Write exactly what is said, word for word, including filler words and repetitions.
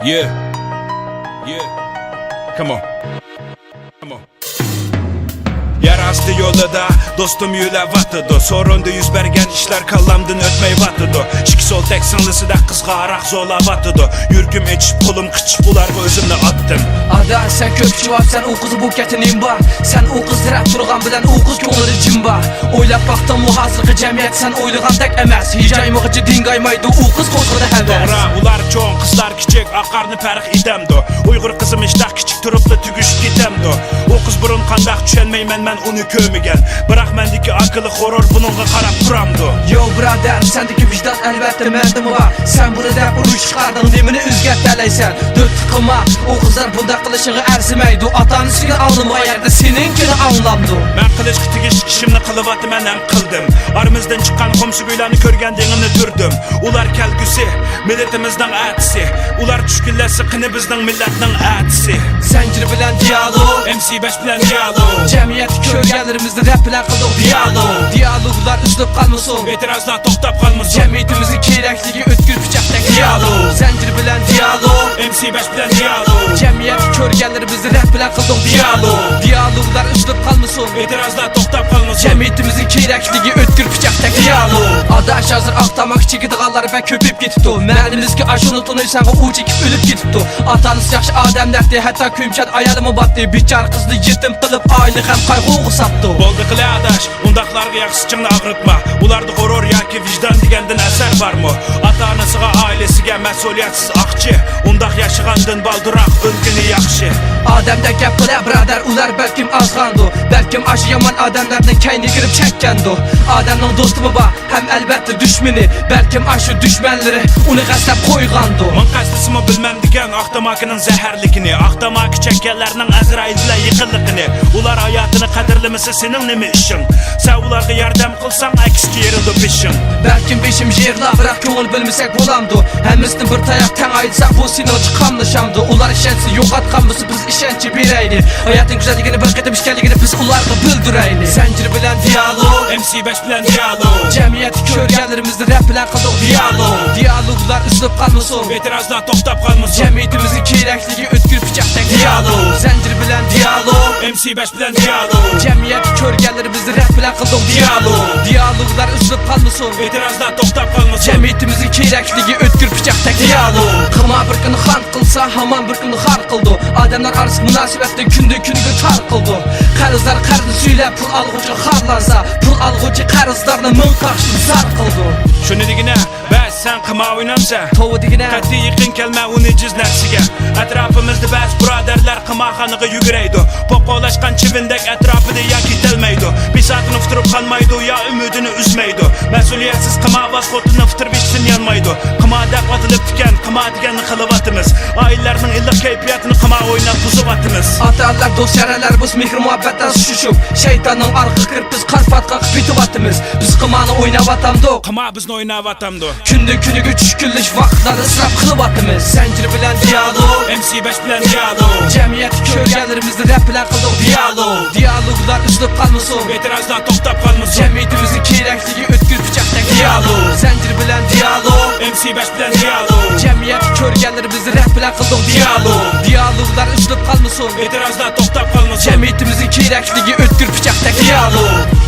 Yeah. Yeah. Come on. Come on. يەر ئاستى يولىدا دوستۇم يۆلەۋاتىدۇ. سورۇندا يۈز بەرگەن ئىشلار كاللامدىن ئۆتمەيۋاتىدۇ. ئىككى سول تەك سىڭلىسىدەك قىزغا ھاراق زولاۋاتىدۇ. يۈرىكىم ئېچىپ قولۇم قىچىپ ئۇلارغا ئۆزۈمنى ئاتتىم. ئادا، سەن كۆپ ئىچىۋاپسەن، ئۇ قىز بۇ كەتتى نېمە بار؟ سەن ئۇ قىز تەرەپ تۇرغان بىلەن ئۇ قىز كۆڭلىدە جىم بار. ئويلاپ باقتىڭمۇ ھازىرقى جەمئىيەت سەن ئويلىغاندەك ئەمەس. ھىجايمىغىچە دىڭگايمايدۇ ئۇ قىز قورقىدۇ ھەۋەس. توغرا، ئۇلار چوڭ، قىزلار كىچىك، ئاقارنى پەرق ئېتەمدۇ؟ ئۇيغۇر قىزى مىشتاق كىچىك تۇرۇپلا تۈگۈشۈپ كېتەمدۇ؟ ئۇ قىز بۇرۇن قانداق چۈشەنمەيمەن مەن ئۇنى كۆرمىگەن. بىراق مەندىكى ئاكىلىق غۇرۇر بۇنىڭغا قاراپ تۇرامدۇ؟ يو بۇرادەر، سەندىكى ۋىجدان ئەلۋەتتە مەندىمۇ بار. سەن بۇنى دەپ ئۇرۇش چىقاردىڭ، نېمىنى ئۆزگەرتەلەيسەن؟ دۆتلۈك قىلما، ئۇ قىزلار بۇنداق قىلىشىغا ئەرزىمەيدۇ. ئاتا-ئانىسىنى ئاڭلىمىغان يەردە سېنىڭكىنى ئاڭلامدۇ؟ مەن قىلىشقا تېگىشلىك ئىشىمنى قىلىۋاتىمەن ھەم قىلدىم. ئارىمىزدىن چىققان خۇمسىگۈيلەرنى كۆرگەندىڭىمنى تۈردۈم. ئۇلار كەلگۈسى، مىللىتىمىزنىڭ ئەتىسى. ئۇلار چۈشكۈنلەشسە قېنى بىزنىڭ مىللەتنىڭ ئەتىسى. زەنجىر بىلەن دىيالوگ، ئېم سى بەش بىلەن دىيالوگ. جەمئىيەتتە كۆرگەنلىرىمىزنى رەپ بىلەن قىلدۇق دىيالوگ. دىيالوگلار ئۈزۈلۈپ قالمىسۇن، ئېتىرازلار توختاپ قالمىسۇن. جەمئىيىتىمىزگە كېرەكلىكى ئۆتكۈر پىچاقتەك دىيالوگ. زەنجىر بىلەن دىيالوگ، ئېم سى بەش بىلەن دىيالوگ. جەمئىيەتتە كۆرگەنلىرىمىزنى رەپ بىلەن قىلدۇق دىيالوگ. دىيالوگلار ئۈزۈلۈپ قالمىسۇن، ئېتىرازلار توختاپ قالمىسۇن. جەمئىيىتىمىزگە كېرەكلىكى ئۆتكۈر پىچاقتەك دىيالوگ. ئاداش، ھازىر ئاق تاماكا چېكىدىغانلار بەك كۆپىيىپ كېتىپتۇ. مەنىمىزگە ئاشۇنى تونۇش ساڭا ئۇ چېكىپ ئۆلۈپ كېتىپتۇ. ئاتا-ئانىسى ياخشى ئادەملەردى، ھەتتا كۆيۈمچان ئايالىمۇ باتتى. بىچارە قىزنى يېتىم قىلىپ، ئائىلە غەم قايغۇغا ساپتۇ. بولدى قىلە ئاداش، ئۇنداقلارغا ياخشى ئىچىڭنى ئاغرىتما. ئۇلاردا غۇرۇر ياكى ۋىجدان دېگەندىن ئەسەر بارمۇ؟ ئاتا-ئانىسىغا، ئائىلىسىگە مەسئۇلىيەتسىز ئاقچى. ئۇنداق ياشىغاندىن بالدۇرراق ئۆلگىنى ياخشى. ئادەمدەك گەپ قىلە بۇرادەر، ئۇلار بەلكىم ئازغاندۇ. بەلكىم ئاشۇ يامان ئادەملەرنىڭ كەينىگە كىرىپ چەككەندۇ. ئادەمنىڭ دوستىمۇ بار، ھەم ئەلۋەتتە دۈشمىنى، بەلكىم ئاشۇ دۈشمەنلىرى ئۇنى غەسلەپ قويغاندۇ. مىڭ قەستلىسىمۇ بىلمەمدىكەن ئاق تاماكىنىڭ زەھەرلىكىنى، ئاق تاماكا چەككەنلەرنىڭ ئەزرائىل بىلەن يېقىنلىقىنى. ئۇلار ھاياتىنى قەدىرلىمىسە سېنىڭ نېمە ئىشىڭ؟ سەن ئۇلارغا ياردەم قىلساڭ ئەكسىچە يېرىلىدۇ بېشىڭ. بەلكىم بېشىم يېرىلا، بىراق كۆڭۈل بۆلمىسەك بولامدۇ؟ ھەممىسىنى بىر تاياق تەڭ ئايدىساق بۇ سېنىڭچە قاملىشامدۇ؟ ئۇلار ئىشەنسە يوقاتقان بولسا بىز ئىشەنچ بېرەيلى. ھاياتنىڭ گۈزەللىكىنى بىر قېتىم ئىكەنلىكىنى بىز ئۇلارغا بىلدۈرەيلى. زەنجىر بىلەن دىيالوگ، ئېم سى بەش بىلەن دىيالوگ. جەمئىيەتتە كۆرگەنلىرىمىزنى رەپ بىلەن قىلدۇق دىيالوگ. دىيالوگلار ئۈزۈلۈپ قالمىسۇن، ئېتىرازلار توختاپ قالمىسۇن. جەمئىيىتىمىزگە كېرەكلىكى ئۆتكۈر پىچاقتەك دىيالوگ. زەنجىر بىلەن دىيالوگ، ئېم سى بەش بىلەن دىيالوگ. جەمئىيەتتە كۆرگەنلىرىمىزنى رەپ بىلەن قىلدۇق دىيالوگ. دىيالوگلار ئۈزۈلۈپ قالمىسۇن، ئېتىرازلار توختاپ قالمىسۇن. جەمئىيىتىمىزگە كېرەكلىكى ئۆتكۈر پىچاقتەك دىيالوگ. قىما بىر كۈنى خان قىلسا، ھامان بىر كۈنى خار قىلىدۇ. ئادەملەر ئارىسى مۇناسىۋەتنى كۈندىن كۈنگە تار قىلىدۇ. قەرزدار قەرزنى سۈيلەپ، پۇل ئالغۇچى خارلانسا، پۇل ئالغۇچى قەرزدارنى مىڭ قاقشىتىپ زار قىلىدۇ. شۇنى دېگىنە، بەس، سەن قىما ئوينامسەن؟ توۋا دېگىنە. قەتئىي يېقىن كەلمە ئۇ نىجىس نەرسىگە. ئەتراپىمىزدا بەزى بۇرادەرلەر قىمارخانىغا يۈگۈرەيدۇ. پوقۇلاشقان چىۋىندەك ئەتراپىدا يا كېتەلمەيدۇ. بىساتىنى ئۇتتۇرۇپ قالمايدۇ يا ئۈمىدىنى ئۈزمەيدۇ. مەسئۇلىيەتسىز قىمارۋاز خوتۇننى ئۇتتۇرۇپ ھېچ يانمايدۇ. قىمار دەپ ئاتىلىپتىكەن، قىمار دېگەننى قىلىۋاتىمىز. ئائىلىلەرنىڭ ئىللىق كەيپىياتىنى قىمار ئويناپ بۇزۇۋاتىمىز. ئاتا-ئانىلار، دوست-يارەنلەر بولسا مېھرىمۇھەببەتتە سۇشۇپ، شەيتاننىڭ ئارقىغا كىرىپ بىز قارا پاتقاققا پېتىۋاتىمىز. بىز قىمارنى ئويناۋاتامدۇق؟ قىمار بىزنى ئويناۋاتامدۇ؟ كۈندىن كۈنىگە چۈشكۈنلىشىپ ۋاقىتلارنى ئىسراپ قىلىۋاتىمىز. زەنجىر بىلەن دىيالوگ، ئېم سى بەش بىلەن دىيالوگ. جەمئىيەتتە كۆرگەنلىرىمىزنى رەپ بىلەن قىلدۇق دىيالوگ. دىيالوگلار ئۈزۈلۈپ قالمىسۇن، ئېتىرازلار توختاپ قالمىسۇن. جەمئىيىتىمىزگە كېرەكلىكى ئۆتكۈر پىچاقتەك دىيالوگ. زەنجىر بىلەن دىيالوگ، ئېم سى بەش بىلەن دىيالوگ. جەمئىيەتتە كۆرگەنلىرىمىزنى رەپ بىلەن قىلدۇق دىيالوگ. دىيالوگلار ئۈزۈلۈپ قالمىسۇن، ئېتىرازلار توختاپ قالمىسۇن. جەمئىيىتىمىزگە كېرەكلىكى ئۆتكۈر پىچاقتەك دىيالوگ.